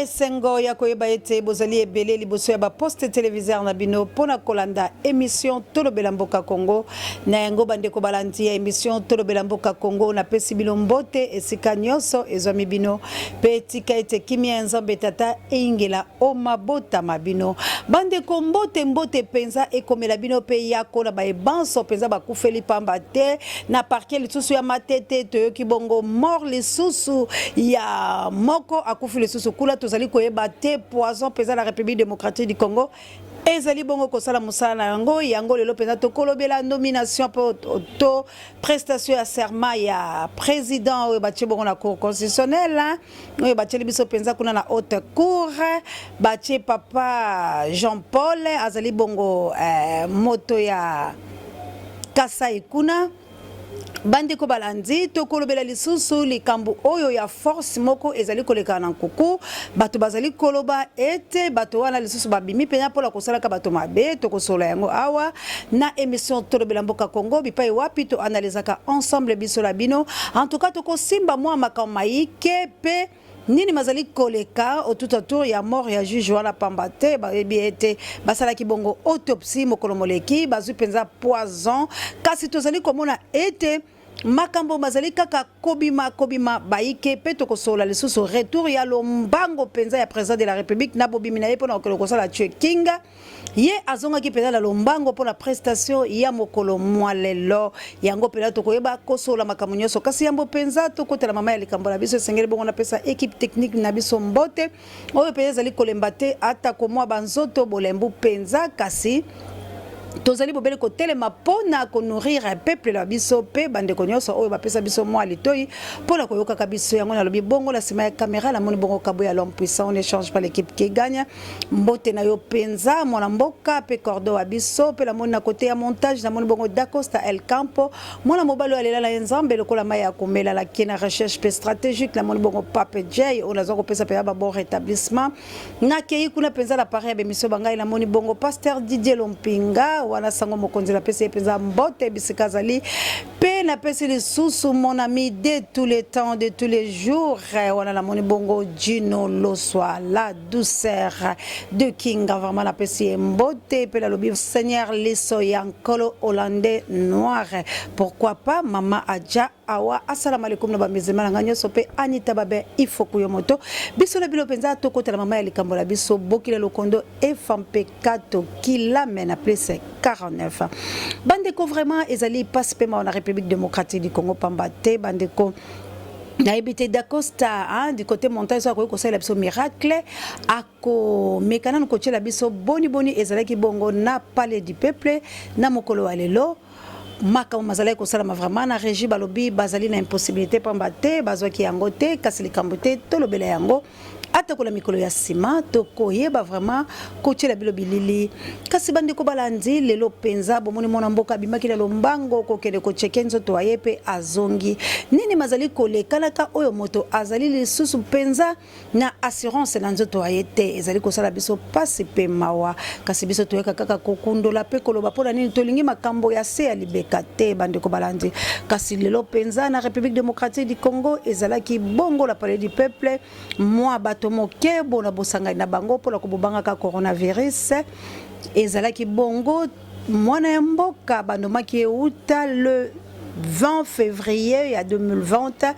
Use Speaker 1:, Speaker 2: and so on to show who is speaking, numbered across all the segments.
Speaker 1: Esengo ya koyeba ete bozali ebele liboso ya ba poste televiseur na bino mpo na kolanda emission Tolobela Mboka Congo. Na yango bandeko balandi ya emission Tolobela Mboka Congo, napesi bino mbote esika nyonso ezwami bino mpe tika ete kimia ya Nzambe Tata eyingela o mabota ma bino. Bandeko, mbote mbote mpenza ekomela bino mpe yako na baye banso mpenza bakufeli pamba te na parquet lisusu ya Matete. Toyoki bongo mort lisusu ya moko akufi lisusu kuna, tozali koyeba te poison mpenza na République démocratique du Congo ezali bongo kosala mosala na yango. Yango lelo mpenza tokolobela nomination mpo to prestation ya serment ya président oyo batie bongo na Cour constitutionnelle, oyo batieli biso mpenza kuna na Haute Cour. Batie papa Jean Paul, azali bongo moto ya Kasai kuna. Bandeko balandi, tokolobela lisusu likambo oyo ya force moko ezali koleka na nkuku. Bato bazali koloba ete bato wana lisusu babimi mpenza mpona kosalaka bato mabe. Tokosolola yango awa na émission Tolobela Mboka Congo, bipai wapi toanalizaka ensemble biso na bino. En tout cas, tokosimba mwa makambo mayike mpe nini mazali koleka tout autour ya mort ya juge wana, pamba te bayebi ete basalaki bongo autopsie mokolo moleki, bazwi mpenza poison. Kasi tozali komona ete makambo bazali kaka kobima kobima bayike. Mpe tokosolola lisusu retour ya lombango mpenza ya président de la République na bobimi na ye mpona kokende kosala checking. Ye azongaki mpenza na lombango mpona prestation ya mokolo mwa lelo. Yango mpenza tokoyeba kosolola makambo nyonso. Kasi yambo mpenza tokotela mama ya likambo na biso, esengeli bongo napesa équipe technique na biso mbote, oyo mpenza ezali kolemba te, ata komwa banzoto bolembu mpenza, kasi tozali bobele kotelema mpona konourrir peuple na biso mpe bandeko nyonso oyo bapesa biso mwa litoi mpona koyokaka biso. Yango nalobi bongo, na nsima ya caméra namoni bongo Kabo ya l'homme puissant. On échange pas l'équipe qui gagne. Mbote na yo mpenza, mwana mboka mpe cordo wa biso. Mpe namoni na côté ya montage, namoni bongo Dacosta El Campo, mwana mobali oyo alela na ye Nzambe lokola mai ya komela. Lake na recherche mpe stratégique, namoni bongo Pape J, oyo nazwa kopesa mpenza ba bon rétablissement. Nakei kuna mpenza na paris ya bemission bangai, namoni bongo pasteur Didier Lompinga wana, sango mokonzi. Napesi ye mpenza mbote bisika azali. Mpe napesi lisusu mon ami de tous les temps, de tous les jours wana, namoni bongo Gino Loswa, la douceur de Kinga. Vraiment napesi ye mbote mpe nalobi Seigneur liso ya Nkolo hollandais noir. Pourquoi pas mama Adja awa? Asalama alaikum na bamizilma na ngai nyonso mpe Anita Babe Ifoku yo moto biso na bino mpenza. Tokotela mama ya likambo na biso. Bokila lokondo efa mpe kato kilame na plus 49. Bandeko, vraiment ezali mpasi mpe mawa na République démocratique du Congo, pamba te bandeko, nayebi te Dacosta, hein, du côté montage, so akoki kosalela biso miracle, akomeka nanu kotiela biso boni boni ezalaki bongo na Palais du Peuple na mokolo ya lelo, makambo mazalaki kosalama. Vraiment na régie balobi bazali na impossibilité, pamba te bazwaki yango te. Kasi likambo te, tolobela yango atakola mikolo ya nsima, tokoyeba vraiment kotiela bilo bilili. Kasi bandeko balandi, lelo mpenza bomoni mwana mboka abimaki na lombango kokende kochecker nzoto aye mpe azongi. Nini mazali kolekalaka oyo moto azali lisusu mpenza na assurance na nzoto aye te? Ezali kosala biso mpasi mpe mawa. Kasi biso toyeka kaka kokundola mpe koloba mpona nini tolingi makambo ya se ya libeka te, bandeko balandi. Kasi lelo mpenza na République démocratique du Congo ezalaki bongo la Palais du Peuple, mwa bato moke bona bosangani na bango mpona kobobangaka coronavirus. Ezalaki bongo mwana ya mboka bandomaki euta le 20 février ya 2020,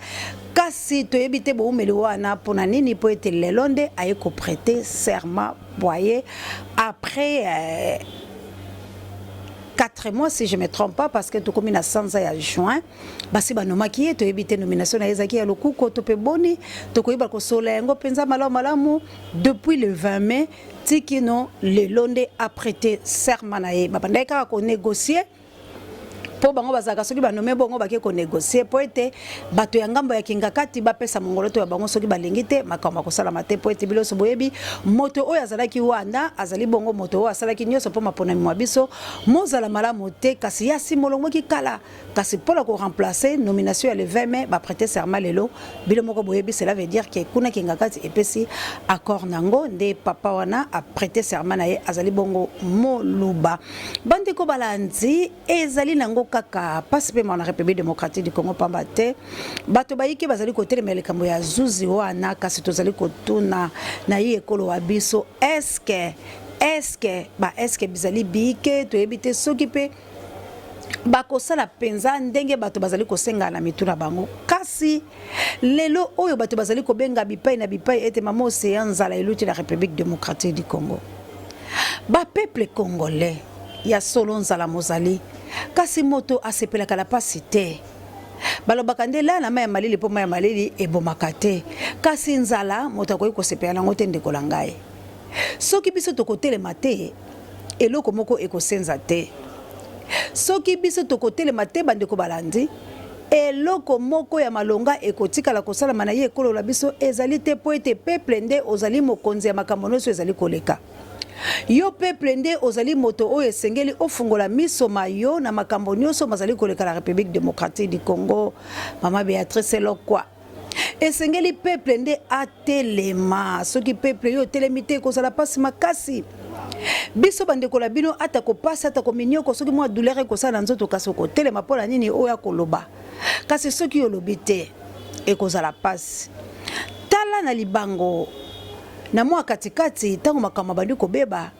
Speaker 1: kasi toyebi te boumeli wana mpona nini, mpo ete lelo nde aye koprêter serment boye après 4 mois, si je me trompe pas, parce que tokomi na sanza ya juin basi banomaki ye. Toyebi te nomination na ye ezalaki ya lokuko to mpe boni. Tokoyeba kosolola yango mpenza malamu malamu. Depuis le 20 mai tikino lelo nde aprêter serment na ye. Babandaki kaka konégocier, mpo bango bazalaka soki banome bongo bake konégocier, mpo ete bato ya ngambo ya Kingakati bapesa mongolo to ya bango. Soki balingi te, makambo akosalama te, mpo ete biloso boyebi moto oyo azalaki wana azali bongo moto oyo asalaki nyonso mpo maponami mwa biso mozala malamu te. Kasi ya nsima olongwaki kala. Kasi mpona koremplacer nomination ya le 20 mai, baprêter serment lelo. Bino moko boyebi, cela veut dire ke kuna Kingakati epesi accord nango nde papa wana aprêter serment na ye, azali bongo moluba. Bandeko balandi, ezali nango. kaka pasi mpe mawa na République démocratique du Congo, pamba te bato bayike bazali kotelemela likambo ya zuzi wana. Kasi tozali kotuna na ye ekolo wa biso, eske eske ba eske bizali biyike, toyebi te soki mpe bakosala mpenza ndenge bato bazali kosenga na mitu na bango. Kasi lelo oyo bato bazali kobenga bipai na bipai ete mama Ocean, nzala eluti na République démocratique du Congo. Bapeuple congolais, ya solo nzala mozali, kasi moto asepelaka na pasi te. Balobaka nde lala na mai ya malili mpo mai ya malili ebomaka te, kasi nzala moto akoki kosepela nango te. Ndeko na ngai, soki biso tokotelema te, eloko moko ekosenza te. Soki biso tokotelema te, bandeko balandi, eloko moko ya malonga ekotikala kosalama na ye ekolo na biso ezali te, mpo ete peuple nde ozali mokonzi ya makambo nyonso ezali koleka. Yo peuple nde ozali moto oyo esengeli ofungola miso ma yo na makambo nyonso mazali koleka na République démocratique du Congo. Mama Béatrice Lokwa, esengeli peuple nde atelema. Soki peuple yo otelemi te, ekozala mpasi makasi. Biso bandeko na bino, ata kopasi, ata kominioko, soki mwa douleur ekosala na nzoto, kasi okotelema. Mpo na nini oyo akoloba? Kasi soki olobi te, ekozala mpasi. Tala na libango na mwa katikati, ntango makambo abandi kobeba,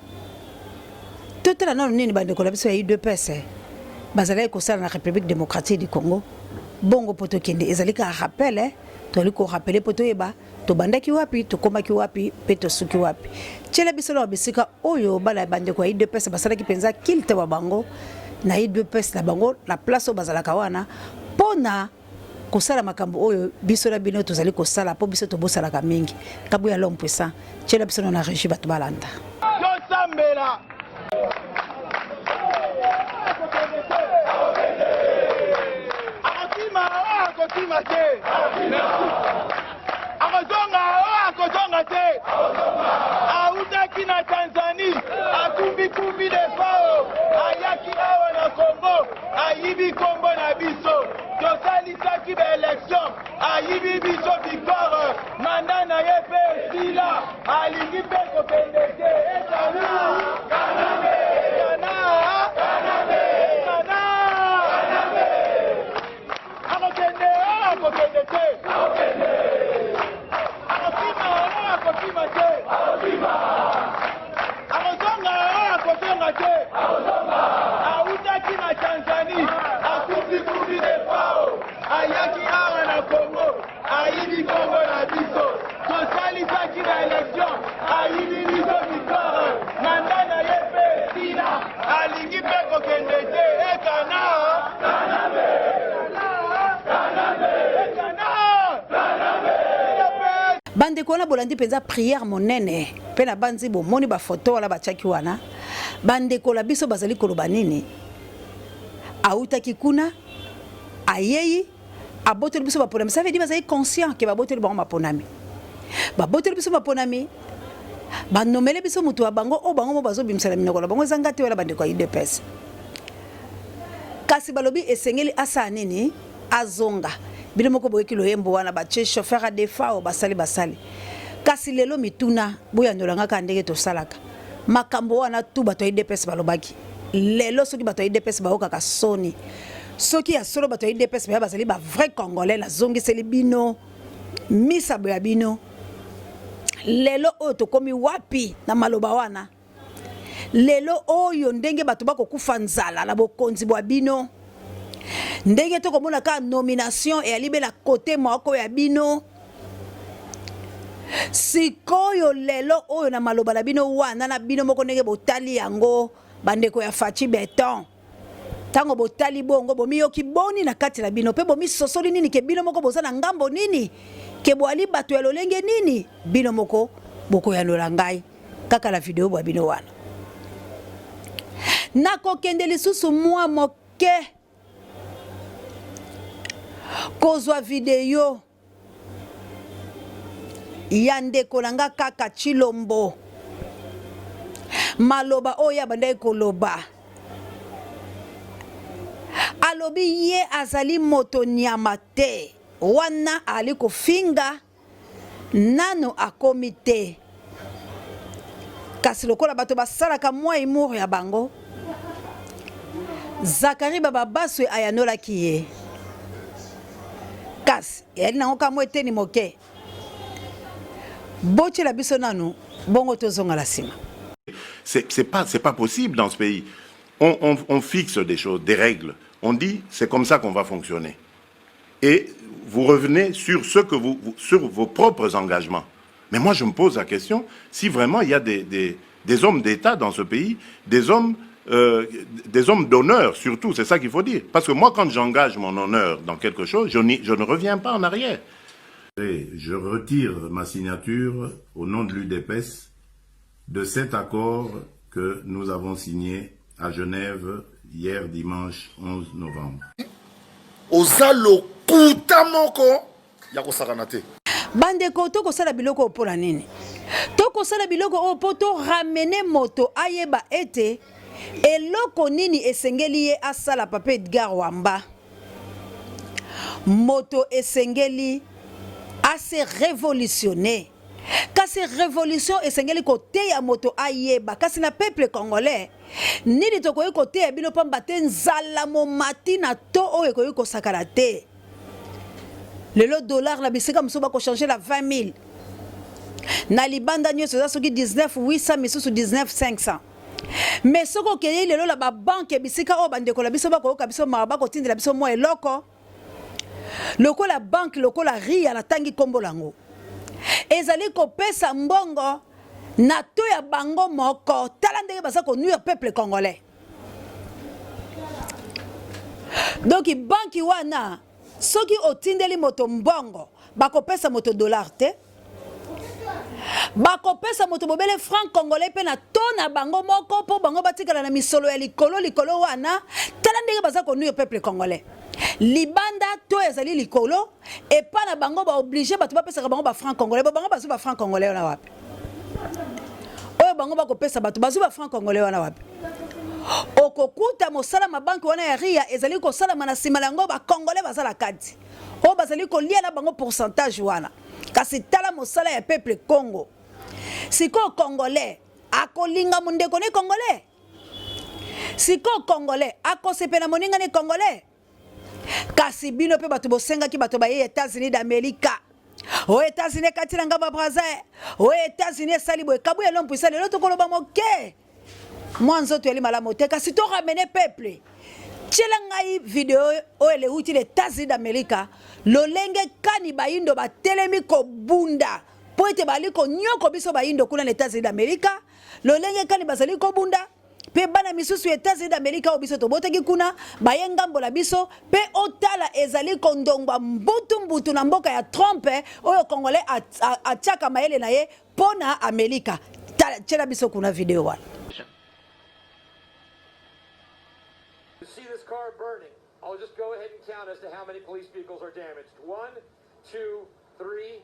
Speaker 1: totala nano nini bandeko na biso ya UDPS bazalaki kosala na République démocratique du Congo. Bongo mpo tokende, ezali kaka rappel, eh? Tozali korappeler mpo toyeba tobandaki wapi, tokomaki wapi mpe tosuki wapi. Tiela biso na bisika oyo bana ya bandeko ya UDPS basalaki mpenza culte wa bango na UDPS na bango, na place oyo bazalaka wana mpona kosala makambo oyo biso na bino tozali kosala, mpo biso tobosalaka mingi. Kabuya l'homme puissant, tiela biso na régie, bato balanda.
Speaker 2: Tosambela. Akokima oyo akokima te, akozonga oyo akozonga te. Autaki na Tanzanie, akumbikumbi defao, ayaki awa na Congo, ayibi nkombo na biso. Tosalisaki baélection, ayibi biso victoire. Mandat na ye mpe esila, alingi mpe kokende te. Ekana, ekana, ekana, akokende oyo akokende te, akokima oyo akokima te, akozonga oyo akozonga te. Autaki na Tanzanie, akumbikubi defao, ayaki awa na Congo, ayibi nkombo na biso. Tosalisaki na élection, ayibi biso victoire. Mandat na ye mpe esila, alingi mpe kokende te. Ekana, ekana.
Speaker 1: Bandeko wana bolandi mpenza prière monene mpe na banzi bomoni bafoto wana batiaki wana. Bandeko na biso bazali koloba nini? Autaki kuna, ayei, abotoli biso baponami. Ça veut dire bazali conscient ke babotoli bango maponami, babotoli biso maponami, banomele biso moto ya bango oyo bango mo bazobimisa na minoko na bango. Ezanga te wana bandeko ya UDPS, kasi balobi esengeli asala nini? Azonga. Bino moko boyoki loyembo wana batie chauffeur a defao, basali basali. Kasi lelo mituna, boyandola nga kaka ndenge tosalaka makambo wana tu bato ya UDPS balobaki. Lelo soki bato ya UDPS bayokaka soni, soki ya solo bato ya UDPS baya bazali ba vrai congolais, nazongiseli bino misabo ya bino. Lelo oyo tokomi wapi na maloba wana? Lelo oyo ndenge bato bakokufa nzala na bokonzi bwa bino, ndenge tokomona kaka nomination eyali be na kote moko ya bino sikoyo. Lelo oyo na maloba na bino wana, na bino moko ndenge botali yango, bandeko ya Fatshi Béton, ntango botali bongo, bomiyoki boni na kati na bino mpe bomisosoli nini ke bino moko boza na ngambo nini, ke boali bato ya lolenge nini? Bino moko bokoyanola ngai kaka na video bwa bino wana. Nakokende lisusu mwa moke kozwa video ya ndeko na nga kaka Tshilombo, maloba oyo abandaki koloba. Alobi ye azali moto nyama te, wana ali kofinga nano akomi te, kasi lokola bato basalaka mwa humour ya bango. Zakari Bababaswe ayanolaki ye. Kasi eyali nango ka mwa eteni moke. Botyela biso nanu, bongo tozonga la sima.
Speaker 3: C'est pas, pas possible dans ce pays. On, on, on fixe des choses, des règles. On dit, c'est comme ça qu'on va fonctionner. Et vous revenez sur, ce que vous, sur vos propres engagements. Mais moi, je me pose la question si vraiment il y a des, des, des hommes d'État dans ce pays, des hommes, euh, des hommes d'honneur surtout, c'est ça qu'il faut dire. Parce que moi, quand j'engage mon honneur dans quelque chose, je, je ne reviens pas en arrière. Et je retire ma signature au nom de l'UDPS de cet accord que nous avons signé à Genève hier dimanche 11 novembre.
Speaker 4: Oza lokuta moko ya kosakana te.
Speaker 1: Bandeko, tokosala biloko oyo mpo na nini? Tokosala biloko oyo mpo to ramener moto ayeba ete eloko nini esengeli ye asala. Papa Edgar Wamba, moto esengeli a se revolutionner. Kasi revolution esengeli koteya moto ayeba. Kasi na peuple congolais, nini tokoki koteya bino? Pamba te nzala momati na to oyo ekoki kosakana te. Lelo dollar na bisika mosusu bakochange na 20 000, na libanda nyonso eza soki 19 800, misusu 19 500. Mais soki okei lelo na babanke, bisika oyo bandeko na biso bakoyoka biso mawa, bakotindela biso mwa eloko lokola banke lokola Ria, natangi nkombo lango, ezali kopesa mbongo na to ya bango moko. Tala ndenge baza konuire peuple congolais. Donc banki wana, soki otindeli moto mbongo, bakopesa moto dollar te, bakopesa moto bobele franc congolais, mpe na to na bango moko, mpo bango batikala na misolo ya likolo likolo wana. Tala ndenge baza konuire peuple congolais. Libanda to ezali likolo, epa na bango baoblige bato bapesaka bango bafranc congolais. Bo bango bazwi bafranc congolais wana wapi? Oyo bango bakopesa bato, bazwi bafranc congolais wana wapi? Okokuta mosala mabanki wana ya Ria ezali kosalama, na nsima na yango bacongolais baza na kati oyo bazali kolia na bango pourcentage wana. Kasi tala mosala ya peuple Congo sikoyo. Congolais akolinga mondeko ne congolais? Sikoyo congolais akosepela moninga ne congolais? Kasi bino mpe bato bosengaki bato baye États-Unis d'Amérique, oyo États-Unis ekati na ngambo ya Braza, oyo États-Unis esali boye. Kabuya Lompuisa, lelo tokoloba moke, mwa nzoto yali malamu te, kasi toramene peuple. Tiela ngai video oyo eleuti na États-Unis d'Amérique, lolenge kani bayindo batelemi kobunda mpo ete bali konyoko biso bayindo kuna na États-Unis d'Amérique, lolenge kani bazali kobunda mpe bana misusu ya États-Unis d'Amérique oyo biso tobotaki kuna baye ngambo na biso. Mpe otala ezali kondongwa mbutu mbutu na mboka ya Trump oyo congolais atiaka mayele na ye mpo na Amerika. Tiela biso kuna video wana.
Speaker 5: You see this car burning. I'll just go ahead and count as to how many police vehicles are damaged. One, two, three.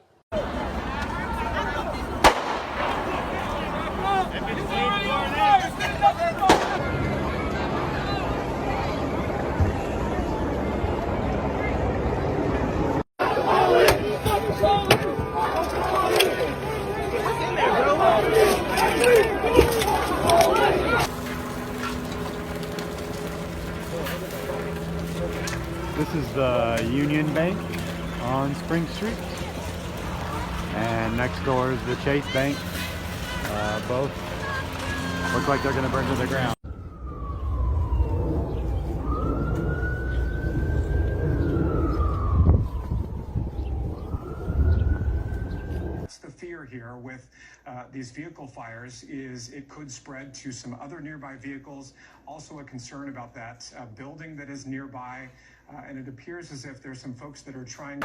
Speaker 6: This is the Union Bank on Spring Street. And next door is the Chase Bank. Both look like they're going to burn to the ground.
Speaker 7: That's the fear here with these vehicle fires, is it could spread to some other nearby vehicles. Also a concern about that building that is nearby. And it appears as if there's some folks that are trying.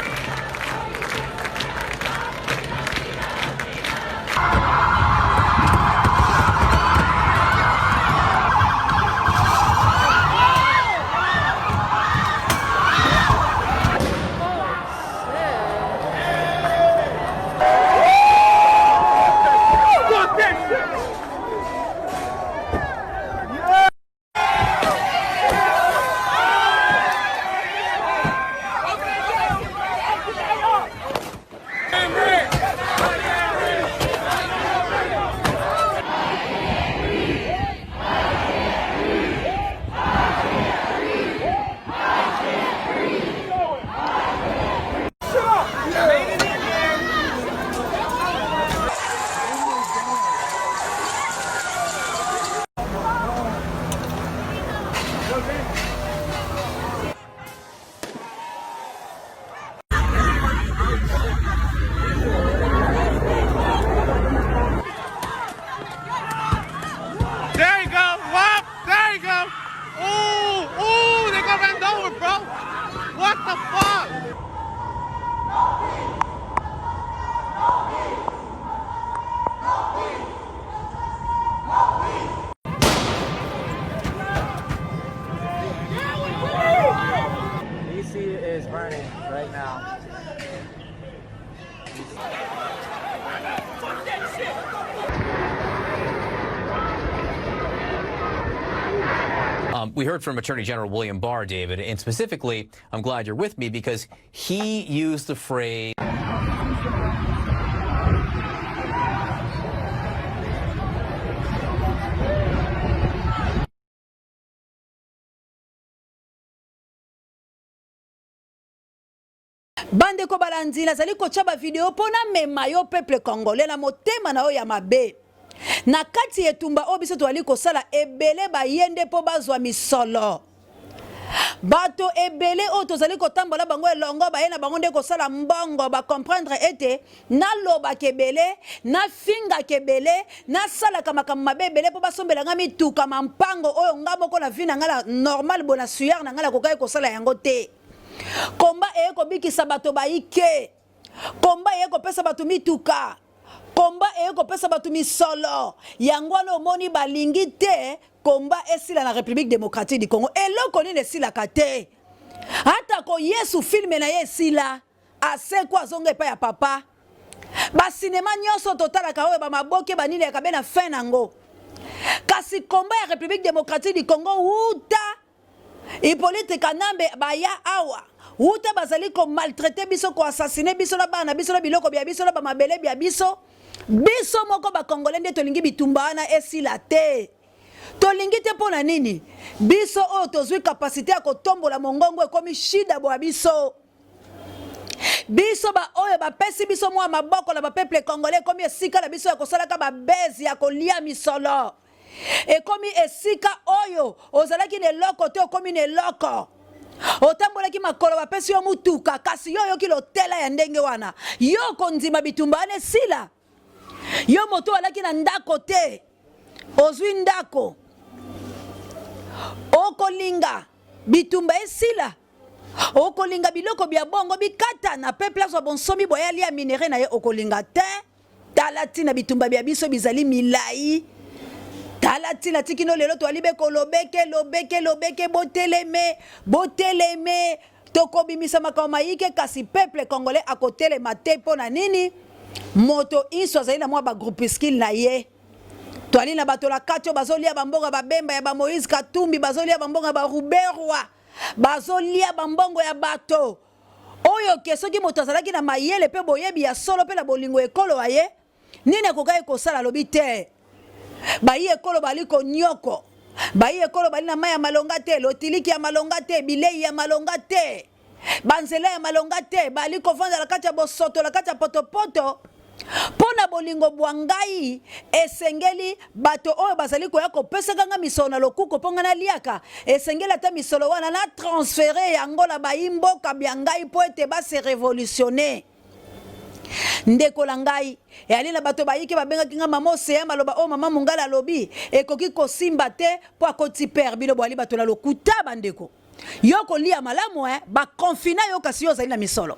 Speaker 8: We heard from Attorney General William Barr, David, and specifically, I'm glad you're with me because he used the phrase.
Speaker 1: Bandeko balandi, nazali kotya ba video mpo namema yo peuple congolais na motema na yo ya mabe. Na kati ya etumba oyo biso tozali kosala, ebele baye nde mpo bazwa misolo. Bato ebele oyo tozali kotambola bango elongo baye na bango nde kosala mbongo, ba comprendre ete nalobaka ebele, nafingaka ebele, nasalaka makambo mabe ebele mpo basombela nga mituka, mampango oyo nga moko na vie na nga na normal boye na suyar na nga nakokaki kosala yango te. Komba eye kobikisa bato bayike. Komba eye kopesa bato mituka. Komba eye kopesa bato misolo. Yango wana omoni balingi te komba esila na Republique democratique du Congo. Eloko nini esilaka te? Atako Yesu filme na ye esila, asekwa azonga epai ya papa. Ba cinema nyonso totalaka oyo ba maboke ba nini eyaka be na fin na yango. Kasi komba ya Republique democratique du Congo wuta Hyppolite Kanambe baya awa wuta bazali ko maltraiter biso ko assassiner biso na bana na biso na biloko bya biso na ba mabele bya biso biso moko ba congolais nde tolingi bitumba wana esila te tolingi te mpo na nini biso oyo tozwi kapasite ya kotombola mongongo ekomi shida bwa biso biso ba oyo bapesi biso mwa maboko na ba peuple congolais ekomi esika na biso ya kosalaka ba buzz ya kolia misolo Ekomi esika oyo ozalaki na eloko te okomi na eloko. Otambolaki makolo bapesi yo motuka kasi yo oyoki lotela ya ndenge wana. Yo okondima bitumba wana esila? Yo moto alaki na ndako te ozwi ndako okolinga bitumba esila? Okolinga biloko bya bongo bikatana peuple azwa bonsomi bwa ye alia minerais na ye okolinga te? Tala ntina bitumba bya biso bizali milai. Tala ntina ti kino lelo toali be kolobeke, lobeke, lobeke, boteleme, boteleme, tokobimisa makambo mayike, kasi peuple congolais akotelema te. Mpo na nini? Moto inso azali na mwa ba groupuscule na ye. Toali na bato na kati oyo bazolia bambongo ya ba Bemba, ya ba Moïse Katumbi, bazolia bambongo ya ba Ruberwa, bazolia bambongo ya bato. Oyo ke soki moto azalaki na mayele mpe boyebi ya solo mpe na bolingo ya ekolo ya ye, nini akokaki kosala? Alobi te, Bayi ekolo bali konyoko, bayi ekolo bali na mai ya malonga te, lotiliki ya malonga te, bilei ya malonga te, banzela ya malonga te, bali kofanda na kati ya bosoto, na kati ya potopoto. Mpo na bolingo bwa ngai, esengeli bato oyo bazali koya kopesaka ngai misolo na lokuko mpo ngai naliaka, esengeli ata misolo wana na transferer yango na bayi mboka bya ngai mpo ete ba se revolutionner. Ndeko na ngai, eyali na bato bayike babengaki ngai mama Ocean, maloba oyo mama Mungala alobi ekoki kosimba te mpo akoti père. Bino boali bato na lokuta bandeko. Yo kolia malamu eh, ba confina yo kasi yo ozali na misolo.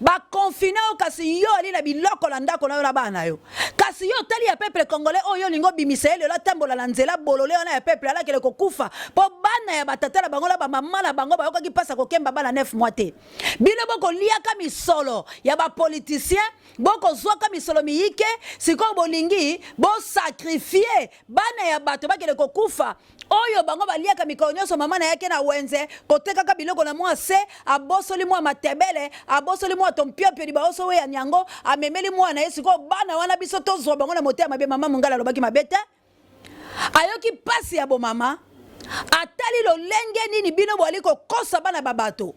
Speaker 1: Ba confina yo kasi yo ali na biloko na ndako na yo na bana na yo. Kasi yo otali ya peuple congolais oyo olingi obimisa ye lelo atambola na nzela bolole wana ya peuple alakele kokufa po bana ya ba tata na bango na ba mama na bango bayokaki mpasi ya kokemba bana 9 mois te. Bino bokoliaka misolo ya ba politiciens, bokozwaka misolo miyike, sikoyo bolingi bo sacrifier bana ya bato bakende kokufa oyo bango baliaka mikolo nyonso. Mama na ye ake na wenze kotekaka biloko na mwa se, abosoli mwa matebele, abosoli mwa tompiompio libaoso we ya nyango, amemeli mwana ye. Sikoyo bana wana biso tozwa bango na motema mabe. Mama Mongala alobaki mabe te, ayoki pasi ya bomama, atali lolenge nini bino boali kokosa bana ba bato,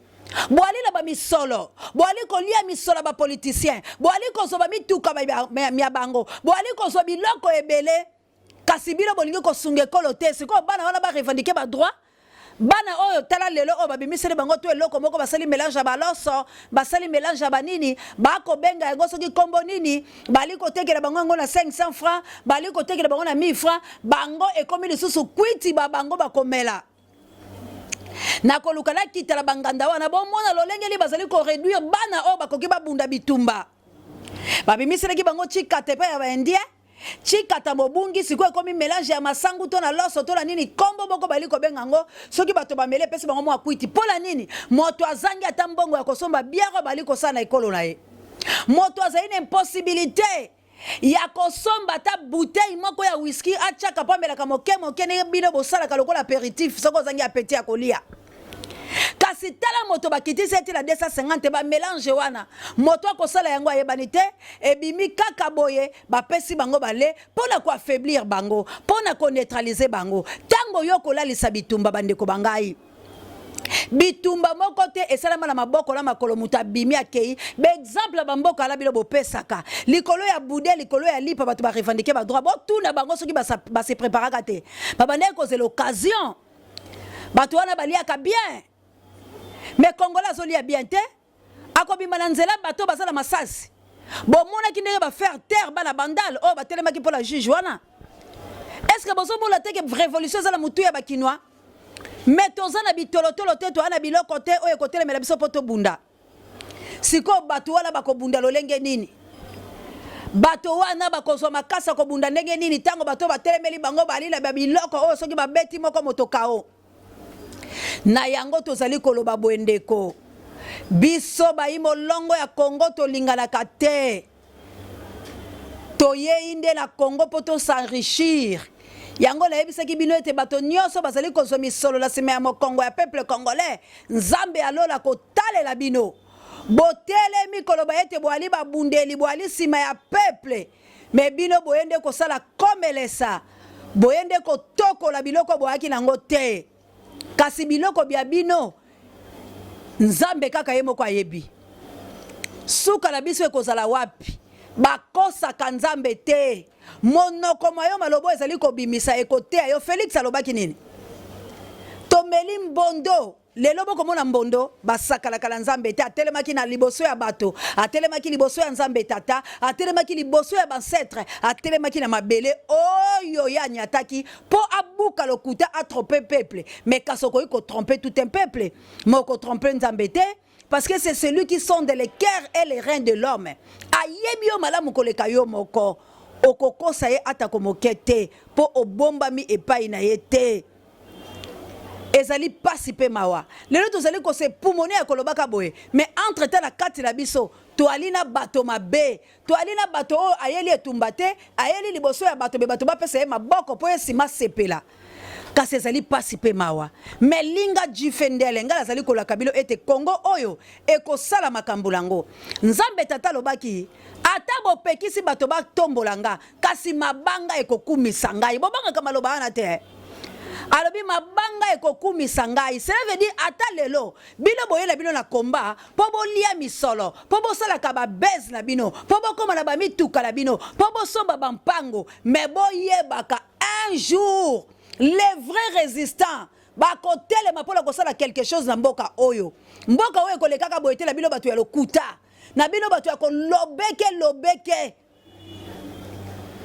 Speaker 1: boali na bamisolo, boali kolia misolo ya bapoliticien, boali kozwa bamituka mya bango, boali kozwa biloko ebele, kasi bino bolingi kosunga ekolo te. Sikoyo bana wana ba revendiquer ba droit bana oyo, tala lelo oyo babimiseli bango to eloko moko, basali melange ya baloso, basali melange ya banini, bakobenga yango soki kombo nini, bali kotekela bango yango na 500 francs, bali kotekela bango na 1000 francs. Bango ekomi lisusu kwiti ba bango bakomela na koluka nakita na banganda wana. Bomona lolenge nini bazali ko reduire bana oyo bakoki babunda bitumba. Babimiselaki bango chikata epai ya ba indien, Tshikata mobungi sikoyo ekomi melange ya masangu to na loso to na nini kombo moko bali kobenga yango soki bato bameli epesi bango mwa kwiti. Mpo na nini moto azangi ata mbongo ya kosomba bière oyo bali kosala na ekolo na ye? Moto azali na impossibilite. ya kosomba ata bouteille moko ya whisky atiaka mpo amelaka moke moke ndenge bino bosalaka lokola aperitif soki ozangi apeti ya kolia. Kasi tala moto bakitisi ye ti na 250 ba melange wana moto akosala yango ayebani te, ebimi kaka boye bapesi bango bale mpo na ko affaiblir bango, mpo na ko neutraliser bango. Tango yo okolalisa bitumba bandeko ba ngai, bitumba moko te esalama na maboko na makolo, moto abimi akei. Ba exemple ya ba mboka wana bino bopesaka likolo ya boudin, likolo ya lipa, bato ba revendiquer ba droit, botuna bango soki ba se preparaka te, babandaki kozela occasion. Bato wana baliaka bien, mais congolais azolia bien te, akobima na nzela bato baza na masasi. Bomonaki ndenge ba faire taire bana Bandal oyo batelemaki mpo na juge wana. Est-ce que bozomona te ke révolution eza na mutu ya ba kinois? Mais toza na bitolotolo te, toza na biloko te oyo ekotelemela biso mpo tobunda. Sikoyo bato wana bakobunda lolenge nini? Bato wana bakozwa makasi ya kobunda ndenge nini ntango bato batelemeli bango bali na biloko oyo soki babeti moko moto kao? Na yango tozali koloba boye ndeko, biso bayi molongo ya Congo tolinganaka te. Toyei nde na Congo mpo to s'enrichir. Yango nayebisaki bino ete bato nyonso bazali kozwa misolo na sima ya mokongo ya peuple congolais, Nzambe ya lola akotalela bino. Botelemi koloba ete boali babundeli, boali sima ya peuple, mais bino boye nde kosala komelesa, boye nde kotokola biloko boyaki nango te. Kasi biloko bya bino, Nzambe kaka ye moko ayebi. Suka na biso ekozala wapi? Bakosaka Nzambe te. Monoko mwa yo maloba oyo ezali kobimisa ekoteya yo. Felix alobaki nini? Tomeli mbondo lelo bokomona mbondo basakalaka na Nzambe te. Atelemaki na liboso ya bato, atelemaki liboso ya Nzambe Tata, atelemaki liboso ya bancetre, atelemaki na mabele oyo ye anyataki Po abuka lokuta a tromper peuple mais kasi okoki ko tromper tout un peuple mais oko tromper Nzambe te parce que c'est celui qui sonde le cœur et les reins de l'homme ayebi yo malamu koleka yo moko okokosa ye atako moke te po obombami epai na ye te ezali pasi pe mawa lelo tozali ko se pumone ya kolobaka boye mais entre temps na kati na biso toali na bato mabe Toali na bato oyo ayeli etumba te, ayeli liboso ya bato be bato bapesa ye maboko mpo ye sima asepela. Kasi ezali pasi pe mawa. Mais linga jife ndele ngai nazali kolaka bino ete Congo oyo ekosala makambo nango. Nzambe Tata alobaki ata bopekisi bato batombola nga kasi mabanga ekokumisa ngai. Bobangaka maloba wana te. Alobi mabanga ekokumisa ngai. Cela veut dire ata lelo bino boyela bino na combat po bolia misolo, po bosalaka ba buzz na bino, po bokoma na ba mituka na bino, po bosomba ba mpango, mais boyebaka un jour les vrais resistants bakotelema pona kosala quelque chose na mboka oyo. Mboka oyo ekolekaka boye te na bino batu ya lokuta, na bino batu ya kolobeke lobeke.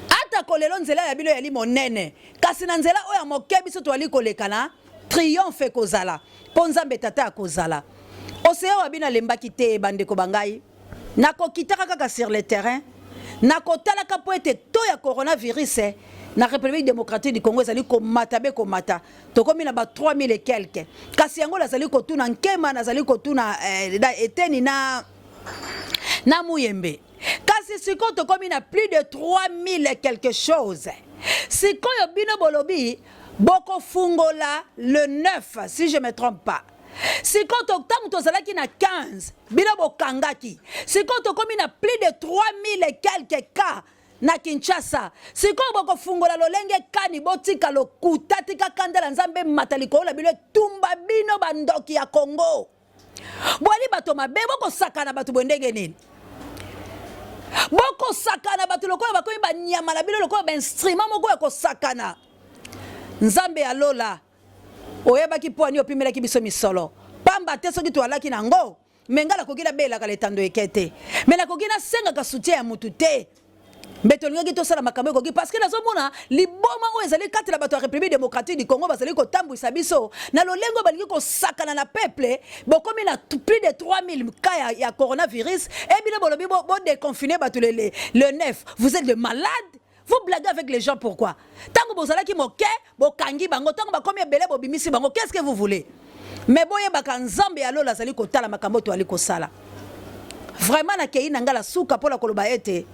Speaker 1: Atako lelo nzela ya bino eyali monene, kasi na nzela oyo ya moke biso toali koleka na triomphe ekozala, mpo Nzambe Tata akozala. Ocean wa bino alembaki te, bandeko ba ngai, nakokitaka kaka sur le terrain, nakotalaka mpo ete taux ya coronavirus na Republique democratique du Congo ezali komata be komata, tokomi na ba 3000 et quelques. Kasi yango nazali kotuna Nkema, nazali kotuna eh, Eteni na, na Muyembe. Kasi sikoyo tokomi na plus de 3000 et quelque chose. Sikoyo bino bolobi bokofungola le 9 si je me trompe pas. Sikoyo ntango tozalaki na 15 bino bokangaki. Sikoyo tokomi na plus de 3000 et quelques cas na Kinshasa. Sikoyo bokofungola lolenge kani? Botika lokuta, tika kanda na Nzambe emata likolo na bino etumba bino bandoki ya Congo. Bwali bato mabe, bokosakana bato boye ndenge nini? Bokosakana bato lokola bakomi banyama na bino, lokola bainstrument moko ya kosakana. Nzambe ya lola, oyebaki mpo ani opimelaki biso misolo pamba te. Soki toalaki na yango me ngai nakoki nabelaka letando eke te, me nakoki nasengaka soutien ya mutu te. Mbe tolingaki tosala makambo ekoki parce que nazomona liboma oyo ezali kati na bato ya République démocratique du Congo bazali kotambwisa biso na lolenge oyo balingi kosakana na peuple. Bokomi na plus de 3000 cas ya, ya coronavirus et bino bolobi bo, bo déconfiner bato le, le, le 9. Vous êtes de malades. Vous blaguez avec les gens pourquoi? Tango bozalaki moke bokangi bango, tango bakomi ebele bobimisi bango. Qu'est-ce que vous voulez? Mais boyebaka Nzambe ya lola azali kotala makambo toali kosala. Vraiment nakei na nga la suka mpo na koloba ete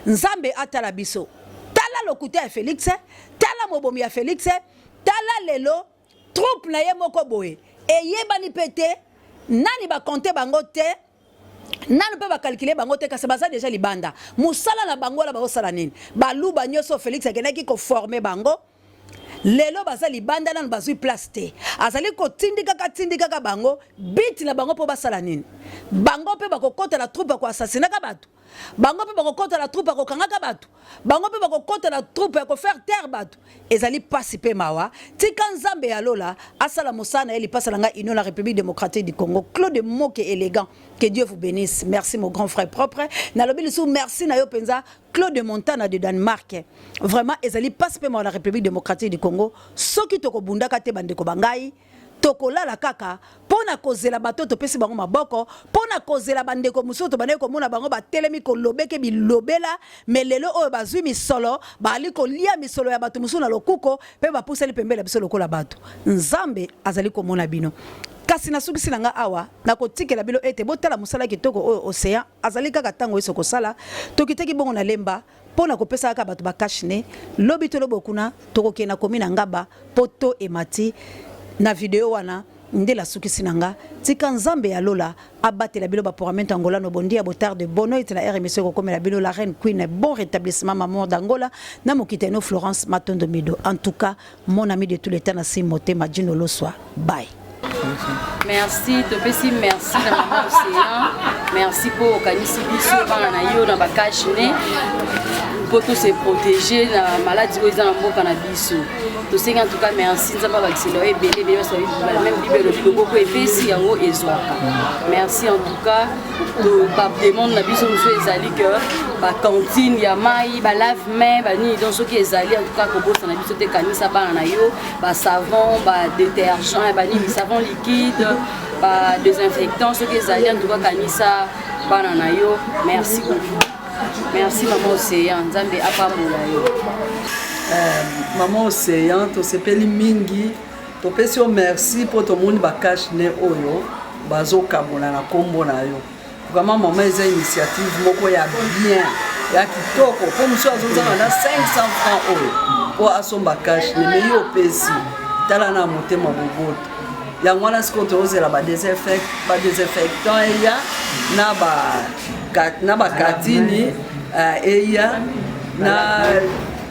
Speaker 1: Nzambe atala biso. Tala lokuta ya Felix, tala mobomi ya Felix, tala lelo troupe na ye moko boye eyebani mpe te nani ba compter bango te nanu mpe bakalkile bango te kasi baza deja libanda mosala na bango wana bazosala nini baluba nyonso Felix akendaki koforme bango lelo baza libanda nanu bazwi place te azali kotindikaka tindikaka bango biti na bango mpo basala nini bango mpe bakokota na troupe ya koasasinaka bato bango mpe bakokota na troupe ya kokangaka bato bango mpe bakokota na troupe ya kofaire taire bato ezali mpasi mpe mawa tika nzambe ya lola asala mosala na ye lipasa na ngai union la république démocratique du congo claude moke élégant que dieu vous bénisse merci mon grand frère propre nalobi lisusu merci na yo mpenza Claude Montana de Danemark. Vraiment ezali pasi pe mawa na Republique Democratique du Congo. Soki tokobundaka te bandeko ba ngai, tokolala kaka mpo na kozela bato topesi bango maboko, mpo na kozela bandeko mosusu tobandaki komona bango batelemi kolobeke bilobela, me lelo oyo bazwi misolo, baali kolia misolo ya bato mosusu na lokuko mpe bapusani pembeni na biso lokola bato. Nzambe azali komona bino. Kasi nasukisi na ngai awa, nakotikela bino ete botala mosala kitoko oyo Ocean Azali kaka tango inso kosala. Tokitaki bongo na Lemba mpo na kopesa kaka bato ba cache-nez. Lobi to lobo kuna, tokokende na commune ya Ngaba mpo taux emati. Na video wana nde lasukisi na nga. Tika Nzambe ya lola abatela bino ba Poramento Angolano Bom dia, boa tarde, boa noite na heure emission ekokomela bino la reine Queen. Bon retablissement Mamour d'Angola na mokitano Florence Matondo Mido. En tout cas, Mon ami de tout le temps na sim motema Djino Loswa bye.
Speaker 9: Merci, topesi merci na mama Océan. Merci po okanisi biso bana na yo na ba cache nez mpo to se protéger na maladie oyo eza na mboka na biso. Tosengi en tout cas merci Nzambe abakisela yo ebele ebele baso même Bible elobi loboko epesi yango ezwaka. Merci en tout cas ba demande na biso mosusu ezali que ba cantine ya mai ba lave main banini donc soki ezali en tout cas kobosana biso te kanisa bana na yo ba savon ba détergent banini savon liquide ba désinfectant soki ezali en tout cas kanisa bana na yo merci beaucoup merci maman océan nzambe apambola yo
Speaker 10: euh, maman océan tosepeli mingi Topesi yo merci po tomoni ba cache nez oyo bazokabola na kombo na yo. Vraiment maman eza initiative moko ya bien ya kitoko po mosusu azozanga na 500 francs oyo po asomba cache nez mais yo opesi tala na motema boboto yango wana sikoyo tozozela ba désinfectant eya na bakatini eh, eya na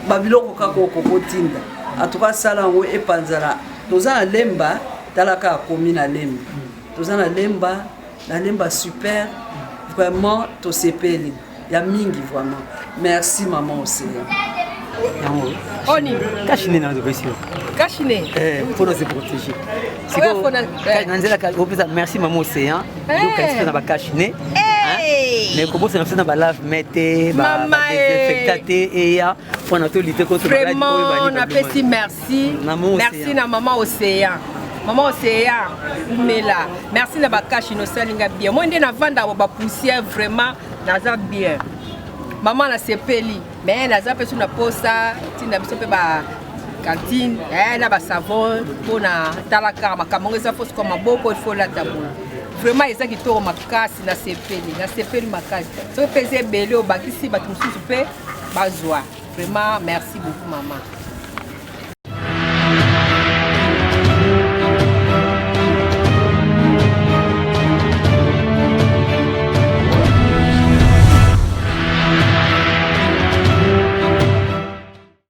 Speaker 10: babiloko kaka okokotinda En tout cas sala yango epanzana toza na lemba tala kaka akomi na lemba toza na lemba na lemba super vraiment tosepeli ya mingi vraiment merci maman océan
Speaker 11: yango
Speaker 12: oni
Speaker 11: cache nez na topesi yo
Speaker 12: cache nez
Speaker 11: eh, mpo na se protéger sikoyo eh. na nzela opesa merci maman océan yokanisi mpe na bacache nez mais kobosana biso na balave mai te badesinfecta te eya mpona to lutter contre
Speaker 12: maladie oyo bani napesi merci merci na maman océan maman océan umela merci na bakashi nosali nga bien moi nde navanda ba poussière vraiment naza bien maman nasepeli mais naza mpe so na posa ntina biso mpe ba cantine eh, na basavon mpo na tala kaka makambo yango eza fo sikoa maboko ifo olata boye vraiment eza kitoko makasi nasepeli nasepeli makasi soki mpe eza ebele obakisi bato mosusu mpe bazwa vraiment merci beaucoup mama.